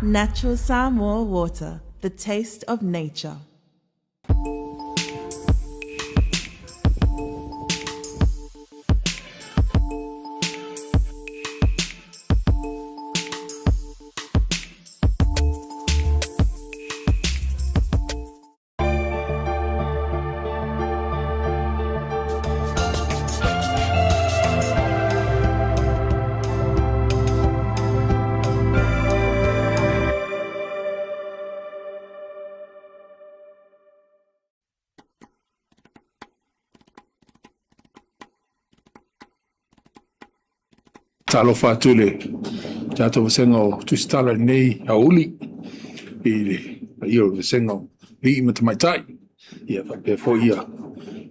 Natural Samoa water, the taste of nature. Talofa atu i le tatou vasega o Tusitala i lenei aoauli i le paia o le vasega o alii ma tamaitai, ia faapea foi ia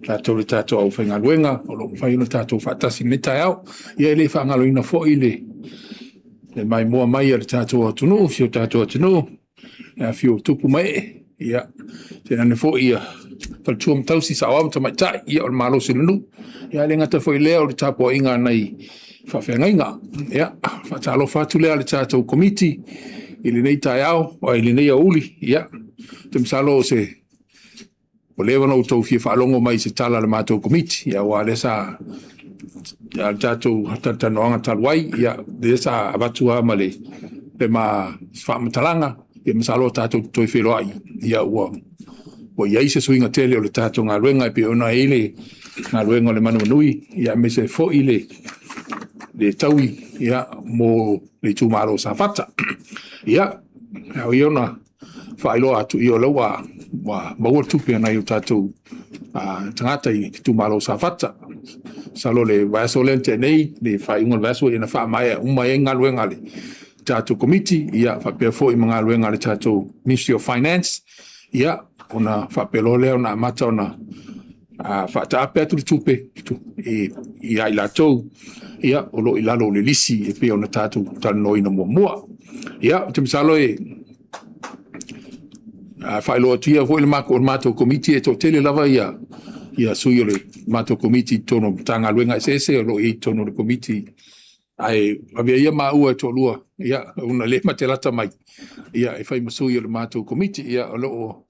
tatou le tatou aufaigaluega o lo o mafai ona tatou faatasi i lenei taeao. Ia e le faagaloina foi le maimoa mai a le tatou atunuu, si o tatou atunuu, le afifio o tupu ma ee, ia, tainane foi ia faletua ma tausi, saoao ma tamaitai, ia o le malosi o le nuu. Ia e le gata foi i lea o le tapuaiga a nai faafeagaiga. Ia, faatalofa atu lea a le tatou Komiti i lenei taeao, i lenei aoauli, ia, ou te masalo o se ua leva ona outou fia faalogo mai i se tala a le matou Komiti, aua o lea sa a le tatou talatalanoaga talu ai, ia, lea sa avatu lava ma le ma faamatalaga, ia masalo tatou te toe feiloai, ia ua i ai se suiga tele o le tatou galuega e pei ona i ai le galuega o le manumanui, ia aemaise ai foi le taui ia mo le itumalo o Safata. Ia, ao ia ona faailoa atu, ia o lea ua maua le tupe a nai o tatou tagata i le itumalo o Safata. Masalo o le vaiaso lea na tea nei, le faaiuga o le vaiaso na faamaea uma ai galuega a le tatou Komiti, ia faapea foi ma galuega a le tatou Ministry of Finance, ia ona faapea loa lea ona amata ona faataape atu le tupe ia i latou ia o lo o i lalo o le lisi e pei ona tatou talanoaina muamua. Ia, ou te masalo e faailoa atu ia foi le matou Komiti e toatele lava ia sui o le matou Komiti i totonu o Matagaluega eseese o lo o i ai i totonu o le Komiti, ae avea ia maua e toalua, ia, ona le ma te lata mai, ia, e fai ma sui o le matou Komiti. Ia, o lo o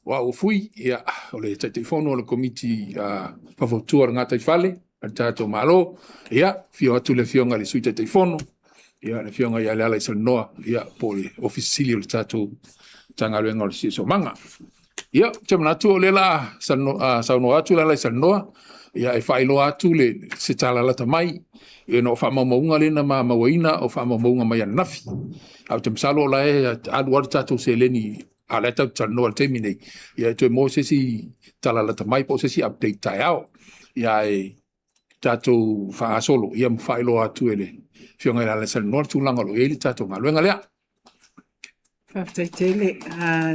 O au o Fui, ia, o le Taitaifono o le Komiti Faufautua o le Gataifale a le tatou Malo. Ia, afio atu le Afioga i le Sui Taitaifono, ia, le Afioga ia Lealaisalanoa, ia, po o le Ofisa Sili o le tatou Matagaluega o le Siosiomaga. Ia, ou te manatu o lea o le a saunoa atu Lealaisalanoa, ia, e faailoa atu le, se tala lata mai, ona o faamaumauga lea na ma mauaina o faamaumauga mai ananafi. Ae ou te masalo o la e alu lava le tatou seleni a o lea tatou te talanoa i le taimi nei, ia e toe maua se isi tala lata mai po o se isi update taeao. Ia ae tatou faagasolo ia ma faailoa atu e le Afioga ia Lealaisalanoa le tulaga o lo o i ai le tatou galuega lea. Faafetai tele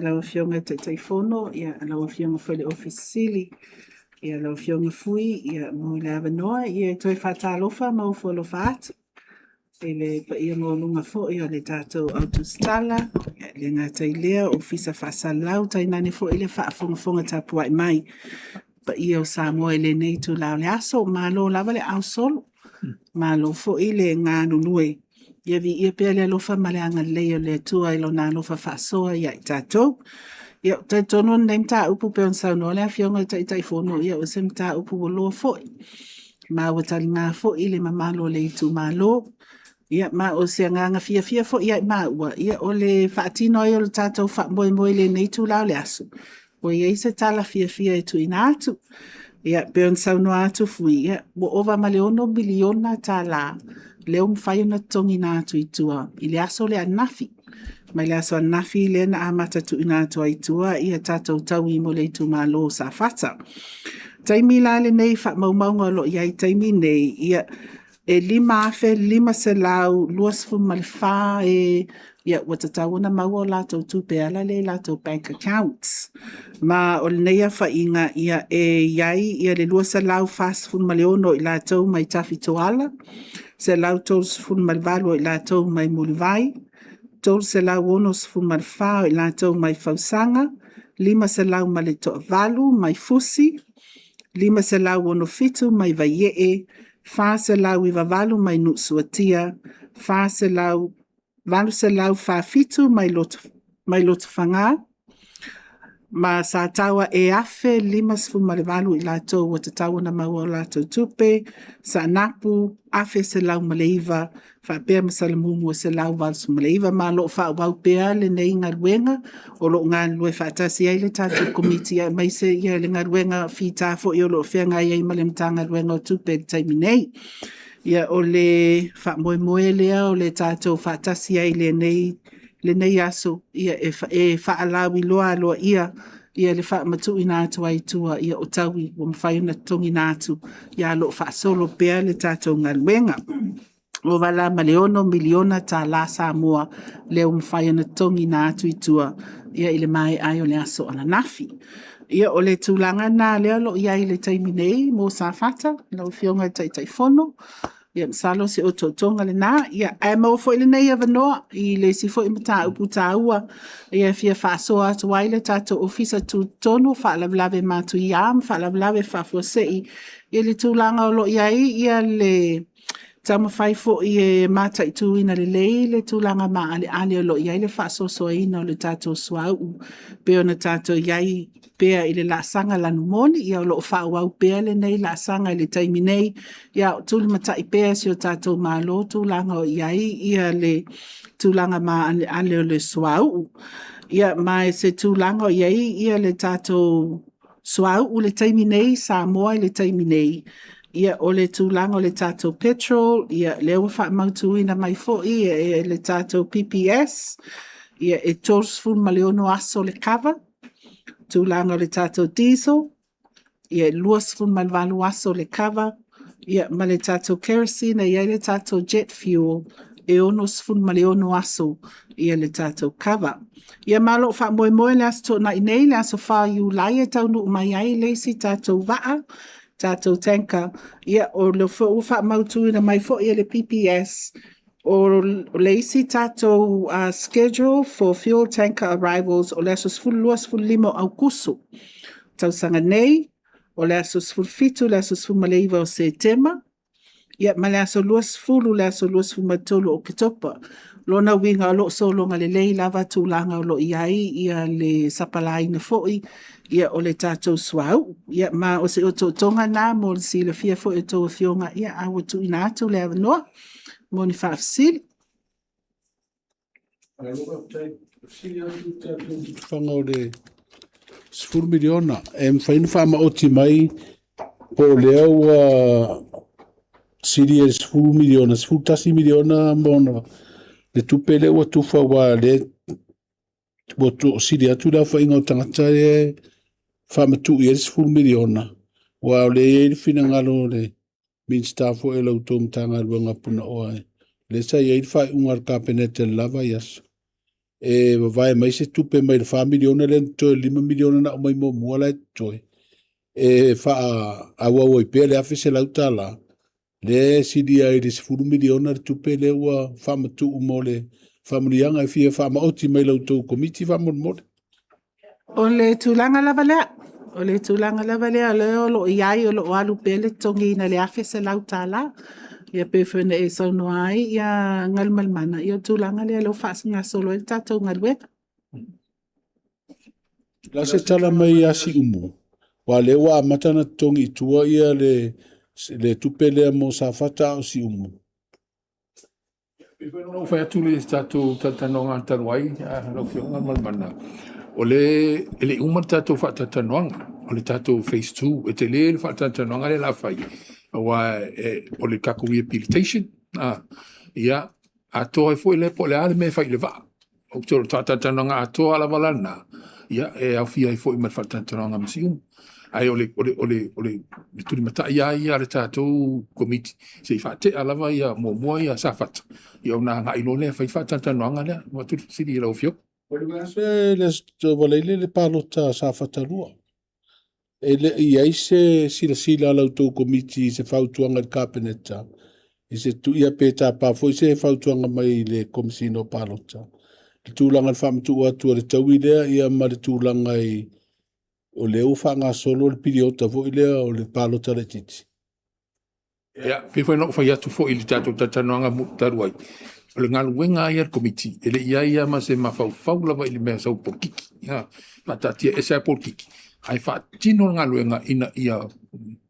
lau Afioga i le Taitaifono, ia lau Afioga foi i le Ofisa Sili, ia lau Afioga Fui ia mo le avanoa ia e toe faatalofa ma ofo alofa atu i le paia maualuga foi o le tatou au tusitala, e le gata i lea o Ofisa Faasalalau, tainane foi le faafogafoga tapuai mai paia o Samoa i lenei itula o le aso. Malo lava le ausolo, malo foi le galulue. Ia viia pea le alofa ma le agalelei o le Atua i Lona alofa faasoa ia i tatou. Ia, ou te talitonu o lenei mataupu pei ona saunoa le Afioga i le Taitaifono, ia o se mataupu ua loa foi. Ma ua taliga foi le mamalu o le itumalo. Ia, ma o se agaga fiafia foi ia i maua, ia o le faatino ai o le tatou faamoemoe i lenei itula o le aso, ua i ai se tala fiafia e tuuina atu. Ia, pei ona saunoa atu Fui, ia, ua ova ma le $6 miliona tala lea ua mafai ona totogiina atu i tua i le aso lea ananafi. Mai le aso ananafi lea na amata tuuina atu ai i tua ia tatou taui mo le itumalo o Safata. Taimi la lenei faamaumauga o lo o i ai i taimi nei, ia, e 5,524 e ia, ua tatau ona maua o latou tupe e ala lea i latou bank accounts. Ma o lenei aofaiga, ia, e i ai ia le 246 o i latou mai Tafitoala, 138 o i latou mai Mulivai, 364 o i latou mai Fausaga, 508 mai Fusi, 567 mai Vaiee, 498 mai Nuusuatia, 400. 847 mai Loto, mai Lotofaga, ma sa taua e 1,058 i latou ua tatau ona maua o latou tupe, Saanapu 1,109 faapea ma Salamumu e 189. Ma o lo o faaauau pea lenei galuega, o lo o galulue faatasi ai le tatou Komiti aemaise le galuega fita foi o lo o feagai ai ma le Matagaluega o Tupe i le taimi nei. Ia, o le faamoemoe lea o le tatou faatasi ai i lenei aso, e faalauiloa aloaia le faamatuuina atu ai i tua o taui ua mafai ona totogiina atu, ae o lo o faasolo pea le tatou galuega. Ua ova la ma le $6 miliona tala Samoa lea ua mafai ona totogiina atu i tua i le maea ai o le aso ananafi. Ia, o le tulaga lena lea o lo o i ai i le taimi nei mo Safata lau Afioga i le Taitaifono. Ia masalo o se otootoga lena, ae maua foi lenei avanoa i le isi foi mataupu taua e fia faasoa atu ai le tatou Ofisa Tutotonu o Faalavelave Matuia ma Faalavelave Faafuasei i le tulaga o lo o i ai le taumafai foi e mataituina lelei le tulaga maaleale o lo o i ai le faasoasoaina o le tatou suauu pei ona tatou i ai pea i le laasaga lanumoli. Ia o lo o faaauau pea lenei laasaga i le taimi nei, a o tulimatai pea e si o tatou Malo tulaga o i ai le tulaga maaleale o le suauu. Ia, ma o se tulaga o i ai le tatou suauu i le taimi nei i Samoa i le taimi nei, ia, o le tulaga o le tatou petrol, ia, lea ua faamautuina mai foi e le tatou PPS, ia, e 36 aso le cover. Tulaga o le tatou diesel, ia, e 28 aso le cover, ia, ma le tatou kerosene e i ai le tatou jet fuel, e 66 aso le tatou cover. Ia ma o lo o faamoemoe le Aso Toonai nei, le aso 4 Iulai e taunuu mai ai le isi tatou vaa, tatou tanker, ia, o lea foi ua faamautuina mai foi e le PPS, o le isi tatou schedule for fuel tanker arrivals o le aso 12, 15 o Aukuso tausaga nei, o le aso 17, le aso 19 o Setema, ia, ma le aso 20, le aso 23 o Oketopa. Lona uiga o lo o sologa lelei lava tulaga o lo o i ai le sapalāina foi ia, o le tatou suauu. Ia, ma o se otootoga lena mo le silafia foi e a outou afioga, ia, a ua tuuina atu le avanoa mo ni faafesili. Tufaga o le $10 miliona, e mafai ona faamaoti mai po o lea ua sili e le $10 miliona, $11 miliona ma ona le tupe lea ua tufa aua o lea ua sili atu le aofaiga o tagata lea e faamatuu i ai le $10 miliona, aua o lea e i ai le finagalo o le Minisita foi o la outou Matagaluega Punaoa, lea sa i ai le faaiuga a le Kapeneta i le la vaiaso, e vavae mai se tupe mai le $4 miliona lea na totoe, le $5 miliona na aumai muamua la e totoe, e faaauau ai pea le $1,100, lea e silia ai i le $10 miliona le tupe lea ua faamatuu mo le faamanuiaga. E fia faamaoti mai i la outou Komiti faamolemole. O le tulaga lava lea, o le tulaga lava lea o lea o lo o i ai, o lo o alu pea le totogiina i le $1,100. Ia pei foi ona e saunoa ai Galumalemana, ia o le tulaga lea o lea ua faagasolo ai le tatou galuega. O le a se tala mai ia Siumu? Aua o lea ua amata ona totogi i tua ia le tupe lea mo Safata a o Siumu. E pei foi ona ou fai atu i le tatou talatalanoaga talu ai lau Afioga Galumalemana, o le e le i uma le tatou faatalatalanoaga, o le tatou phase 2, e tele le faatalatalanoaga lea o le a fai, aua o le tatou rehabilitation, ia, atoa ai foi lea po o le a le mea e fai i le vaa. Ou te o le faatalatalanoaga atoa lava la lena, ia, e aofia ai foi ma le faatalatalanoaga ma Siumu. Ae o le tulimatai lava ia a le tatou Komiti, se i faatea lava ia muamua ia Safata, ia ona agai loa lea e fai le faatalatalanoaga lea. Ua avatu le fesili i lau Afioga. O le aso Faraile le palota a Safata 2. E le i i ai se silasila a la outou Komiti i se fautuaga i le Kapeneta i se ia pe tapa foi se fautuaga mai le Komesina o Palota i le tulaga i le faamatuu atu o le taui lea ia ma le tulaga i o lea ua faagasolo le piliota foi lea o le palota laitiiti. Ia, pei foi ona ou fai atu foi i le tatou talatalanoaga talu ai, O le galuega lava ia a le Komiti, e le i i ai lava ma se mafaufau lava i le mea e sau polokiki. Ia, faataatia ese lava polokiki, ae faatino le galuega ina ia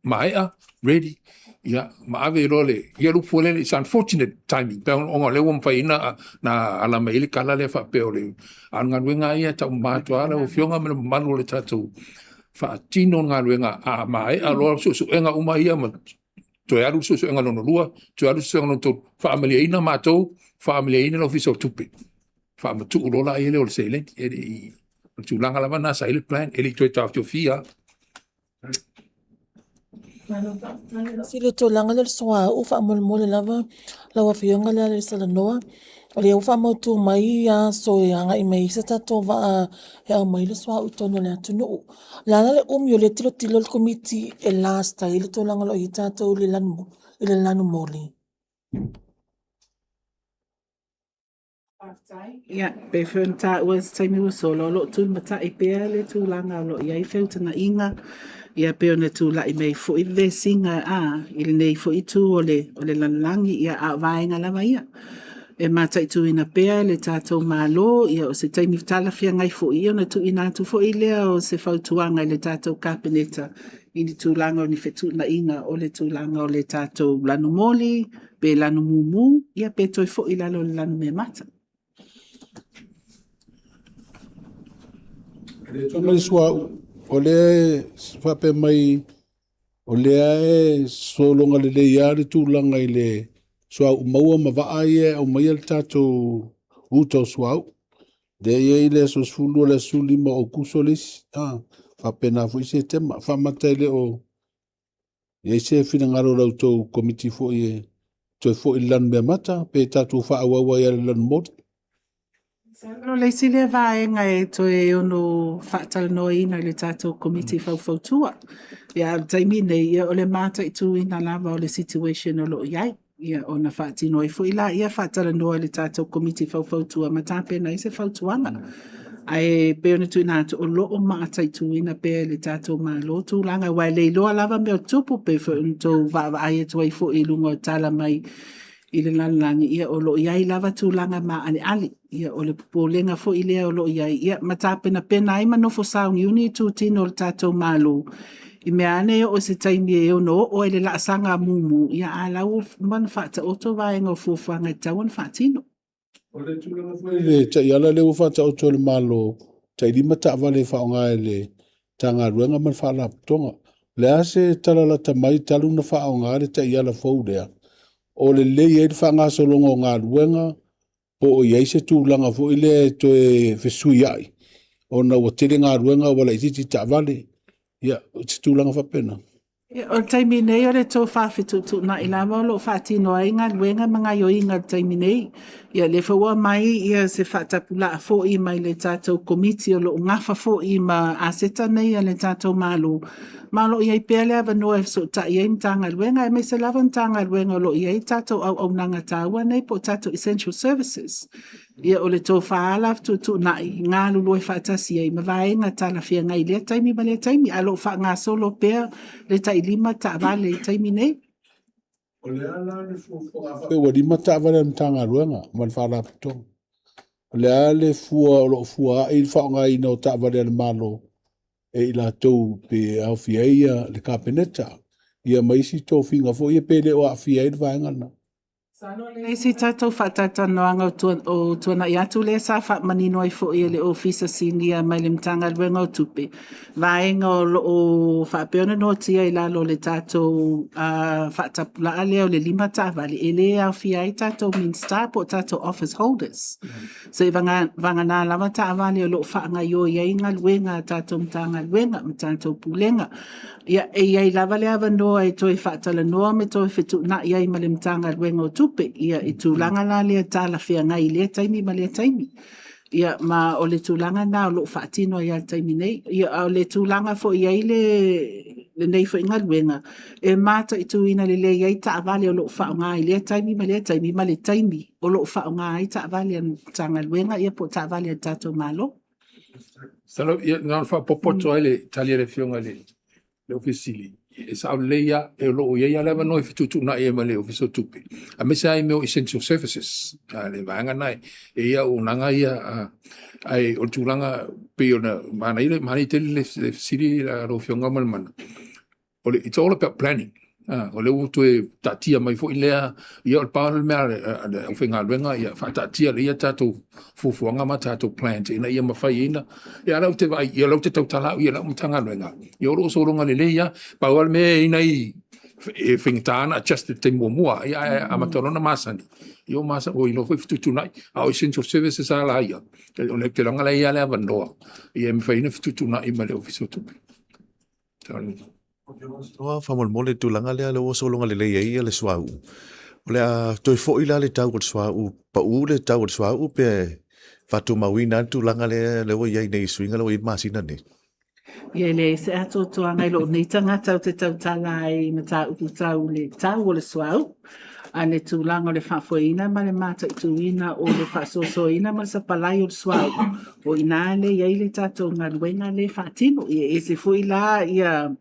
maea, ready, ia, ma ave loa le, ia le upu foi lele, it's unfortunate timing, pe ona o lea ua mafai ai ona ala mai ai le tala lea faapea o le, a o le galuega lava ia e taumama atu lava lau Afioga ma le mamalu o le tatou faatino le galuega, a maea loa suesuega uma ia ma toe alu le suesuega lona lua, toe alu le suesuega lona tolu, faamalieina matou, faamalieina le Ofisa o Tupe, faamatuu loa lea o le seleni. E le i, o le tulaga lava lena sa i ai le plan, e le i toe taofiofia lava. I le tulaga lea o le suauu faamolemole lava lau Afioga Lealaisalanoa, o lea ua faamautu mai aso e agai mai ai se tatou vaa e aumai le suauu i totonu o le atunuu. O le a la le umi o lea e tilotilo le Komiti e last ai le tulaga o lo o i ai tatou i le lanumoli? Faafetai. Ia, pei foi ona taua i se taimi ua sola, o lo o tulimatai pea le tulaga o lo o i ai feutagaiga, ia pei ona tulai mai foi vesiga i lenei foi itu o le lalolagi, ia a o vaega lava ia e mataituina pea e le tatou Malo. Ia o se taimi talafeagai foi ia ona tuuina atu foi lea o se fautuaga i le tatou Kapeneta i le tulaga o ni fetuunaiga o le tulaga o le tatou lanumoli, pe lanumumu, ia pe toe foi i lalo o le lanumeamata. Fai mai le suauu, o lea e faapea mai o lea e sologa lelei lava le tulaga i le suauu maua ma vaa ia e aumaia le tatou uta o suauu. Lea e i ai le aso 12, le aso 15 o Aokuso le isi, faapena foi Setema. Faamata e le o i ai se finagalo o la outou Komiti foi e toe foi i le lanumeamata pe tatou faaauau ai lava i le lanumoli? Masalo o le isi lea vaega e toe ono faatalanoaina e le tatou Komiti Faufautua. Ia, a o le taimi nei, o le mataituina lava o le situation o lo o i ai, ia ona faatino ai foi lea, faatalanoa e le tatou Komiti Faufautua ma tapena ai se fautuaga. Ae pei ona tuuina atu, o lo o mataituina pea e le tatou Malo tulaga, aua e le iloa lava mea o tutupu, pei foi ona outou vaavaai atu ai foi i luga o tala mai i le lalolagi, ia o lo o i ai lava tulaga maaleale. Ia o le popolega foi lea o lo o i ai, ia ma tapenapena ai ma nofo sauniuni itutino o le tatou Malo, i mea ane e oo i se taimi e ono oo ai le laasaga mumu, ia a o la ua uma ona faataoto vaega o fuafuaga e tatau ona faatino. O le tulaga foi i le taiala lea ua faataoto e le Malo, tai 5 taavale e faaaoga e le Matagaluega ma le Faalapotopotoga. O le a se tala lata mai talu ona faaaoga le taiala fou lea, o lelei ai le faagasologa o galuega po o i ai se tulaga foi lea e toe fesuiai ona ua tele galuega ua laitiiti taavale, ia, se tulaga faapena. Ia, o le taimi nei o le tofa fetuutuunai lava o lo o faatino ai galuega ma gaoioiga i le taimi nei. Ia, o lea foi ua aumai ia se faatapulaa foi mai le tatou Komiti o lo o nafa foi ma aseta nei a le tatou Malo, ma o lo o i ai pea le avanoa e fesootai ai Matagaluega, aemaise lava Matagaluega o lo o i ai tatou auaunaga taua nei po o tatou essential services. Ia, o le tofa lava la fetuutuunai, galulue faatasi ai ma vaega talafeagai i lea taimi ma lea taimi, ae o lo o faagasolo pea le tailima taavale i le taimi nei. O le a la le fuafuaga faapea ua 5 taavale a le Matagaluega ma le Faalapotopotoga. O le a le fua o lo o fua ai le faaaogaina o taavale a le Malo e i latou pe aofia ai le Kapeneta ia ma isi tofiga foi ia pe le o aafia ai le vaega lena. Masalo o le isi tatou faatalatalanoaga o tuanai atu lea sa faamanino ai foi e le Ofisa Sinia mai le Matagaluega o Tupe, vaega o lo o faapea ona noatia i lalo o le tatou faatapulaa lea o le 5 taavale, e le aofia ai tatou Minisita po o tatou Office Holders. Seiavagana lava taavale o lo o faagaoioi ai galuega a tatou Matagaluega ma tatou Pulega. Ia, e i ai lava le avanoa e toe faatalanoa ma toe fetuunai ai ma le Matagaluega o Tupe, ia, i tulaga la lea talafeagai i lea taimi ma lea taimi. Ia, ma o le tulaga lena o lo o faatino ai lava i le taimi nei. Ia, a o le tulaga foi e i ai lenei foi galuega, e mataituina lelei ai taavale o lo o faaaoga i lea taimi ma lea taimi ma le taimi o lo o faaaoga ai taavale a le Matagaluega ia po o taavale a le tatou Malo. Masalo, ia, na ona faaopoopo atu ai le tali a le Afioga i le Ofisa Sili. E sao lelei lava, o lo o i ai lava le avanoa e fetuutuunai ai ma le Ofisa o Tupe, aemaise lava i mea o essential services, le vaega lena e i ai auaunaga ia, ae o le tulaga pei ona manaia manaia tele le fesili a lau Afioga Malemana, o le it's all about planning. O lea ua toe taatia mai foi lea, ia o le pau le mea a le aufaigaluega ia faataatia lelei a tatou fuafuaga ma tatou plans ina ia mafai ai ona, ia o lea ou te vaai, ia o lea ou te tautala au i lau Matagaluega, ia o lo o sologa lelei lava. Pau lava le mea e i ai nai e faigata ona adjust i le taimi muamua, ia ae amata loa ona masani, ia ua masani, ua iloa foi fetuutuunai. A o essential services lava la ia, ou te iloa la e i ai lava le avanoa e mafai ai ona fetuutuunai ma le Ofisa o Tupe. Noa, faamolemole i le tulaga lea lea ua sologa lelei ai le suauu. O le a toe foi la le tau o le suauu, pau le tau o le suauu pe faatumauina lava le tulaga lea lea ua i ai nei i suiga lea ua i ai le masina nei? Ia e leai se atoatoaga i lou nei tagata ou te tautala ai i mataupu tau le tau o le suauu, a le tulaga o le faafoeina ma le mataituina o le faasoasoaina ma le sapalai o le suauu, o i ina lea e i ai le tatou galuega lea e faatino. Ia e ese foi la ia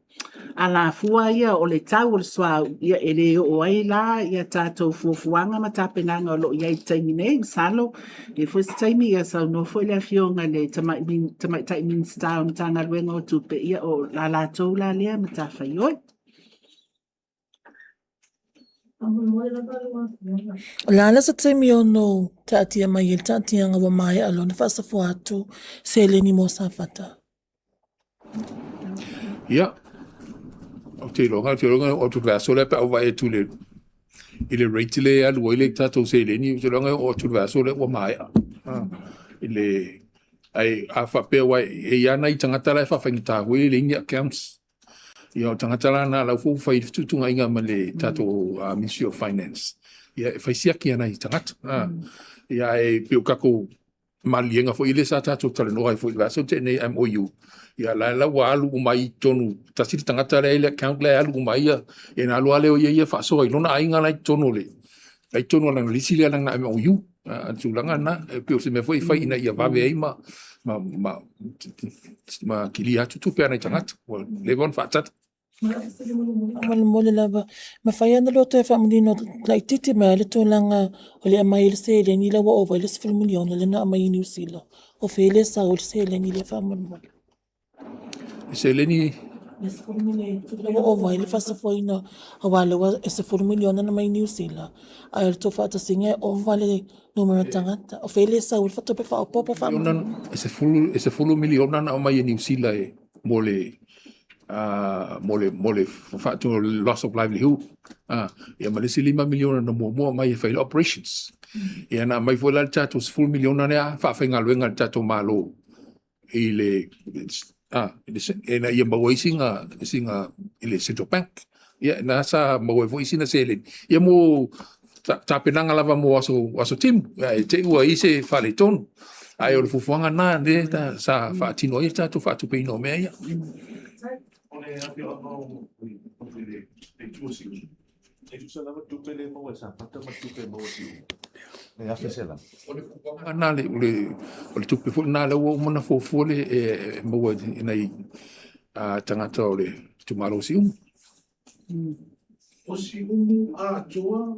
alafua ia o le tau o le suauu, ia e le oo ai la ia tatou fuafuaga ma tapenaga o lo o i ai i le taimi nei. Masalo e i ai foi se taimi ia saunoa foi le Afioga i le Tamaitai Minisita o le Matagaluega o Tupe, ia o la latou la lea matafaioi. O le a la se taimi ono taatia mai ai le taatiaga ua maea loa ona faasafua atu seleni mo Safata? Ia, ou te iloa, ou te iloa o atu i le vaiaso lea pe a ou vaai atu i le rate lea e alu ai le tatou seleni, ou te iloa e oo atu i le vaiaso lea ua maea. I le, ae a faapea aua e i ai lava nai tagata la e faafaigata foi e leai ni accounts. Ia o tagata la na la foi ua fai fetuutuunaiga ma le tatou Ministry of Finance. Ia e fai siaki a nai tagata. Ia ae pei o tatou maliliega foi lea sa tatou talanoa ai foi i le vaiaso na tea nei MOU, ia la la ua alu uma ai i totonu, tasi le tagata lea e i le account la e alu uma ai ia, ia ona alu lava lea o ia ia faasoa i lona aiga la i totonu o le la i totonu o lana lisi lea lana MOU. A o le tulaga lena, e pei o se mea foi e fai ina ia vave ai ma ma ma ma kilia atu tupe a nai tagata ua leva ona faatali. Faamolemole lava, mafai ona lua toe faamanino laitiiti mai lava le tulaga o le aumai ai le seleni lea ua ova ai le $10 miliona lea na aumai i Niu Sila. O fea lea e sau ai le seleni lea faamolemole? Le seleni? Le $10 miliona lea ua ova ai le faasafuaina aua lea ua e $10 miliona na mai Niu Sila, ae o le tou faatasiga e ova le numera tagata. O fea lea e sau ai le tupe faaopoopo faamolemole? E $10 miliona na aumai e Niu Sila e mo le mo le mo le faatu loss of livelihood ia ma le isi $5 miliona na muamua mai e fai le operations. Ia na aumai foi la le tatou $10 miliona lea faafaigaluega e le tatou Malo i le ina ia maua ai sina sina i le Central Bank. Ia na sa maua ai foi sina seleni ia mo tapenaga lava mo aso aso timu ae te i ua i ai se faaletonu. Ae o le fuafuaga lena lea sa faatino ai le tatou faatupeina o mea ia. O le afioaga o le itu o Siumu, e tusa lava le tupe lea e maua e Safata ma le tupe e maua e Siumu, e $1,100. O le fuafuaga lena, o le tupe foi lena lea ua uma ona fuafua le e maua e nai tagata o le itumalo o Siumu. O Siumu atoa,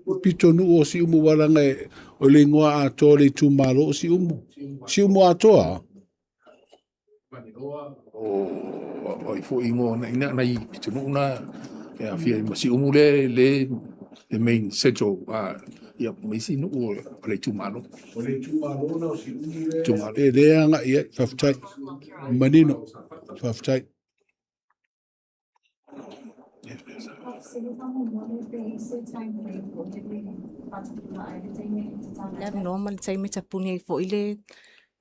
o pitonuu o Siumu aua leaga o le igoa atoa o le itumalo o Siumu. Siumu atoa? O ai foi igoa o nai pitonuu na e aafia ai ma Siumu lea le main central ia ma isi nuu o le itumalo. O le itumalo la o Siumu lea e le agai i ai. Faafetai. Manino. Faafetai. Le avanoa ma le taimi e tapuni ai foi le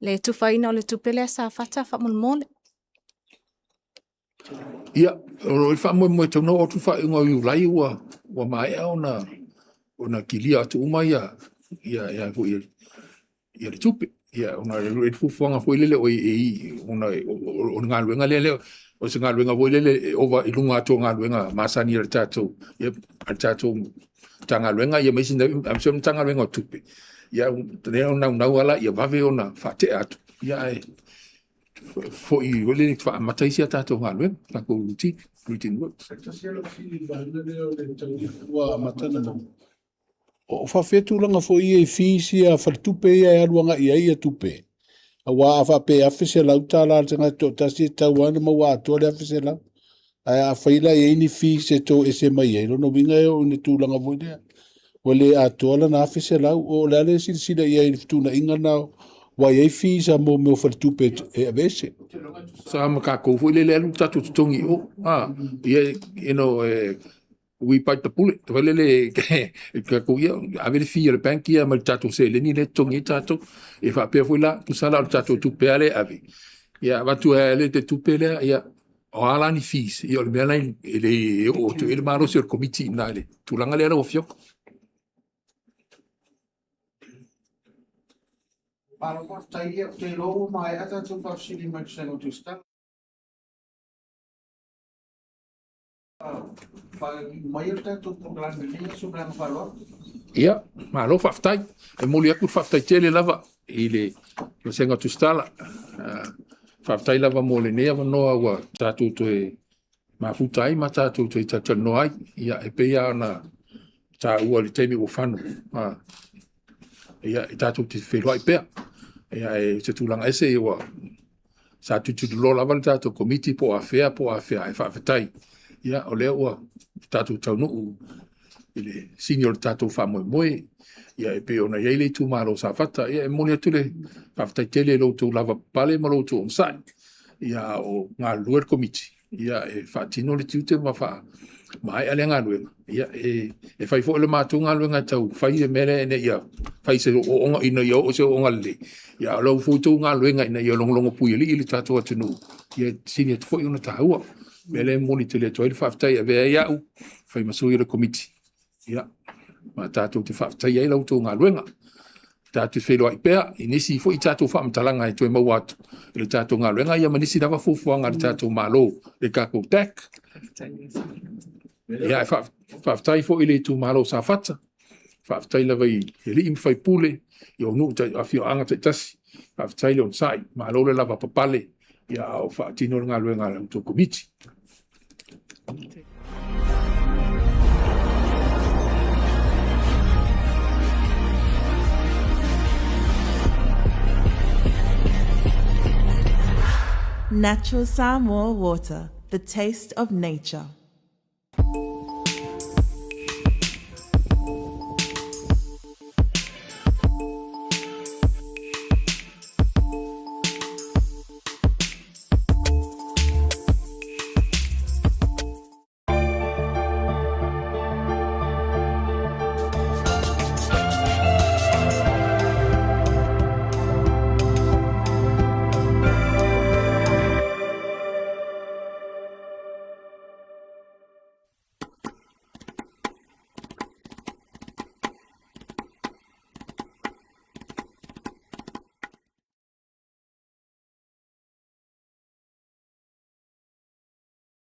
le tufaina o le tupe lea Safata faamolemole. Ia, o le faamoemoe tau na oo atu faaiuga o Iulai ua ua maea ona ona kilia atu uma ia ia ia foi ia le tupe. Ia ona e le fuafuaga foi lele o e ona o le galuega lea lea o se galuega foi lele e ova i luga atu o galuega masani a le tatou ia a le tatou Matagaluega ia ma isi aemaise o le Matagaluega o Tupe. Ia lea o naunau lava ia vave ona faatea atu. Ia ae foi foi lele faamata ai si a tatou galuega, tatou routine, routine works. Tasi lava fesili i le vaega lea o le tau ua amata ona maua. O faafefea tulaga foi ia i fees ia a faletupe ia e alu agai i ai ia tupe? Aua a faapea e $1,100 a le tagata toatasi e tatau lava ona maua atoa le $1,100. Ae afai la e i ai ni fees e toese mai ai, lona uiga e oo i le tulaga foi lea ua le atoa lana $1,100. O le a le silasila i ai i le fetuunaiga lena aua e i ai fees a mo mea o faletupe e aveese. Sa ma tatou foi lele alu tatou totogi i o. Ah, ia, you know, eh, we bite the bullet. Foi lele, tatou ia, ave le fee a le bank ia ma le tatou seleni lea e totogi ai tatou. E faapea foi la, tusa la o le tatou tupe lava lea e ave. Ia avatu ai le tupe lea, ia, o a la ni fees, ia o le mea la e le oo atu i ai le malosi o le Komiti i ina i le tulaga lea lau Afioga. Malo faafetai, ia ou te iloa ua maea tatou faafesili mai le Vasega o Tusitala. Faaiu mai le tatou polokalame i lenei aso ma le agaga faaaloalo. Ia, malo faafetai. E momoli atu le faafetai tele lava i le Vasega o Tusitala. Faafetai lava mo lenei avanoa ua tatou toe mafuta ai ma tatou toe talatalanoa ai. Ia, e pei lava ona taua i le taimi ua fano, ia, e tatou te feiloai pea. Ia, e se tulaga ese ua sa tulituliloa lava le tatou Komiti po o afea po o afea, ae faafetai, ia, o lea ua tatou taunuu i le sini o le tatou faamoemoe, ia, e pei ona i ai le itumalo o Safata. Ia, e momoli atu le faafetai tele i lo outou lavapapale ma lo outou onosai, ia, a o galulue le Komiti, ia, e faatino le tiute ma faamaea lea galuega. Ia, e fai foi le matou galuega e tau fai le mea lea ina ia fai se ooooga, ina ia oo se ooooga lelei, ia, a o lau foi tou galuega ina ia logologo puialii le tatou atunuu, ia, e sili atu foi ona taua. O le mea lea e momoli tele atu ai le faafetai e avea ai au fai ma sui o le Komiti, ia, ma tatou te faafetaia ai la outou galuega. Tatou te feiloai pea i nisi foi tatou faamatalaga e toe maua atu i le tatou galuega, ia ma nisi lava fuafuaga a le tatou Malo, le tatou DAC. Ia, e faafetai foi i le itumalo o Safata, faafetai lava i alii ma faipule, i o nuu afioaga taitasi, faafetai le onosai, malo le lavapapale, ia a o faatino le galuega a la outou Komiti. Natural Samoa water, the taste of nature.